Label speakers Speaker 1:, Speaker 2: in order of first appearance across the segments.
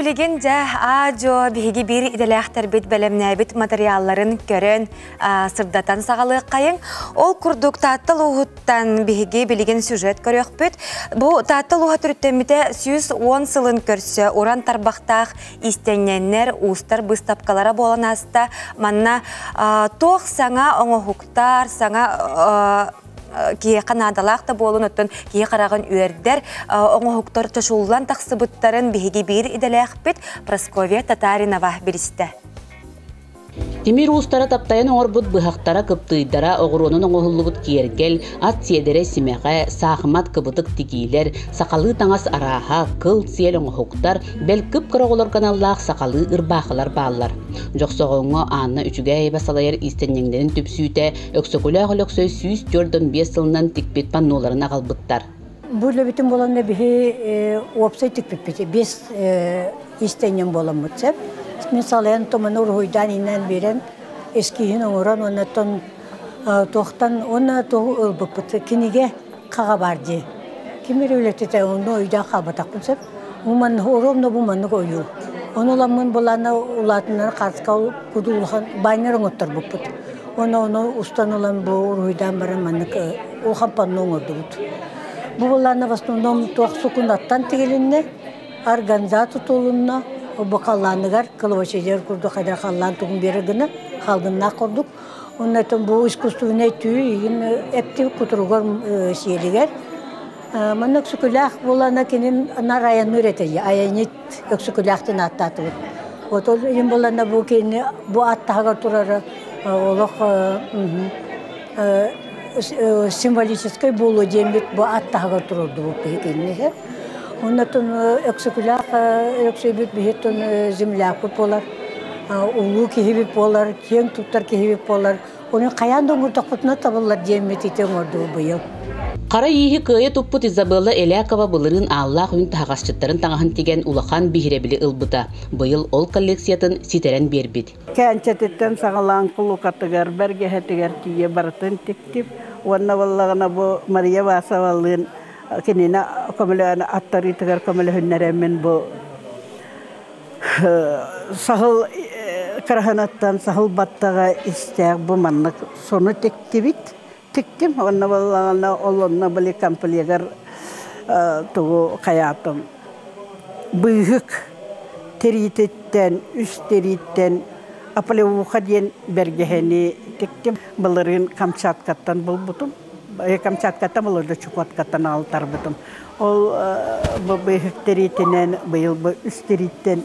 Speaker 1: Билигин дьэ аа-дьуо биһиги биир идэлээхтэрбит бэлэмнээбит матырыйаалларын көрөн, сырдатан саҕалыаххайыҥ. Ол курдук Таатта улууһуттан биһиги билигин сюжет көрүөхпүт. Бу Таатта улууһа төрүттэммитэ 110 сылын көрсө уран тарбахтаах иистэнньэннэр, уустар быыстапкалара буолан ааста. Манна туох саҥа оҥоһуктар, саҥа киһиэхэ наадалаах да буолун, оттон киһи хараҕын үөрдэр оҥоһуктар чочуллан тахсыбыттарын биһиги биир идэлээхпит Прасковья Татаринова билистэ.
Speaker 2: Тимир уустара таптайан оҥорбут быһахтара, кыптыыйдара, оҕуруонан оҥоһуллубут киэргэл, ат сиэдэрэй симэҕэ, саахымат кыбытык тигиилэр, сахалыы таҥас арааһа, кыл сиэл оҥоһуктар, бэл кып-кыра оҕолорго аналлаах сахалыы ырбаахылар бааллар. Дьохсоҕоҥҥо Анна Үчүгэйэбэ салайар иистэнньэҥнэрин түмсүүтэ Өксөкүлээх Өлөксөй 145 сылынан тикпит панноларын аҕалбыттар.
Speaker 3: Бу үлэбитин буоланна биһи уопсай тикпиппит биэс иистэнньэҥ буоламмыт сөп. Мин салайан туманы уруһуйдаан иинэн биэрэн эскиһин оҥорон уоннаттан туохтан уонна тугу ылбыппыт кинигэ хаҕа баар дии. Ким эрэ үлэтитэ онно өйдөөн хаалбатахпын сөп. Бу маннык ровно бу маннык ойуу. Ону ыламмын былаана улаатыннары хааска куду улахан баннер оҥотторбуппут. Уонна ону устан ылан бу уруһуйдаан баран маннык улахан панно оҥордубут. Бу былаана в основном туох сукунаттан тигилиннэ, органза тутулунна, бу халлааныгар кылабачыйар курдук хайдах халлаан тугун биэрэр гына халгыннаах курдук. Онно бу искусственнай түү игин эпти кутуругар сиэлигэр. Манна өксөкүлээх буолана кинин нар айанныыр этэ, айанньыт өксөкүлээхтин ааттаатыбыт. Вот ол иһин буолана бу кини бу ат таһыгар турара олох символическай буолуо диэммит бу ат таһыгар турурдубут биһи кинини. Оннотон өксөкүлээх өксөйбүт биһиттон землякпыт буолар, улуу киһибит буолар, киэҥ туттар киһибит буолар. Ону хайаан да оҥордохпутуна табыллар диэммит ити оҥордубут быйыл.
Speaker 2: Хара ииһи кыайа туппут Изабелла Элякова былырыын ааллаах үүн таһаҕасчыттарын таҥаһын тигэн улахан биһирэбили ылбыта. Быйыл ол коллекциятын ситэрэн биэрбит.
Speaker 4: Кээнчэтиттэн саҕалаан кулукатыгар, бэргэһэтигэр тиийэ барытын тиктим. Уонна буоллаҕына бу Мария Васовалыын кинини көмөлөөн аттарыытыгар көмөлөһүннэрэммин бу саһыл кыраһынаттан саһыл баттаҕа истээх бу маннык сону тиктибит. Тиктим уонна буоллаҕына ол онно били комплегар тугу хайаатым быыһык тириититтэн үс тирииттэн оплеуха диэн бэргэһэни тиктим. Былырыын Камчаткаттан булбутум. Камчаткаттан былырда Чукоткаттан алтарбытым. Ол бу быыһык тириитинэн быйыл бу үс тирииттэн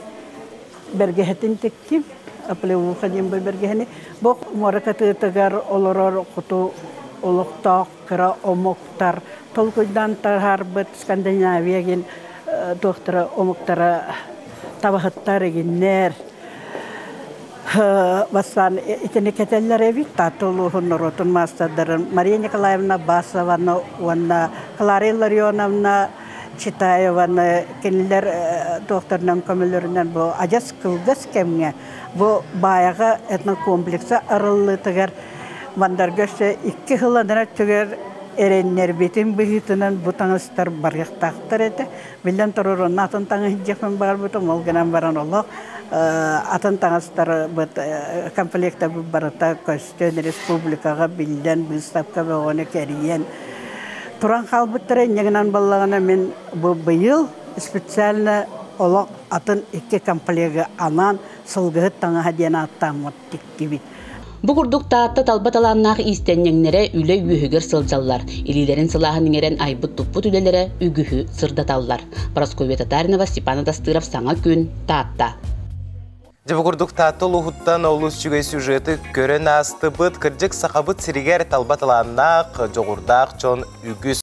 Speaker 4: бэргэһэтин тиктим. Оплеуха диэн бу бэргэһэни. Бу муора кытыытыгар олорор хоту олохтоох кыра омуктар толкуйдаан таһаарбыт Скандинавия гин туохтара омуктара табаһыттар игиннэр бастаан итини кэтэллэр эбит Таатта улууһун норуотун маастардарын Мария Николаевна Басованы уонна Клара Илларионовна Читаеваны кинилэр туохтарынан көмөлөрүнэн бу адьас кылгас кэмҥэ бу Баайаҕа этнокомплекса арыллыытыгар Мандарга өссө икки сыл анараа өттүгэр эрэннэрбитин быһыытынан бу таҥастар барыахтаахтар этэ. Биллэн турар, онно атын таҥас илдьиэхпин баҕарбытым, ол гынан баран олох атын таҥастар комплектабыт барыта көстөн, республикаҕа биллэн, быыстапка бөҕөнү кэрийэн туран хаалбыттара. Инньэ гынан буоллаҕына мин бу быйыл специально олох атын икки комплегы анаан сылгыһыт таҥаһа диэн ааттааммыт тиктибит.
Speaker 2: Бу курдук Таатта талба талааннаах иистэнньэҥнэрэ үлэ үөһүгэр сылдьаллар, илиилэрин сылааһын иҥэрэн айбыт-туппут үлэлэрэ үгүһү сырдаталлар. Прасковья Татаринова, Степан Атастыров, Саҥа күн, Таатта.
Speaker 5: Дьэ бу курдук Таатта улууһуттан олус үчүгэй сюжеты көрөн аастыбыт. Кырдьык сахабыт сиригэр талба талааннаах, дьоҕурдаах дьон үгүс.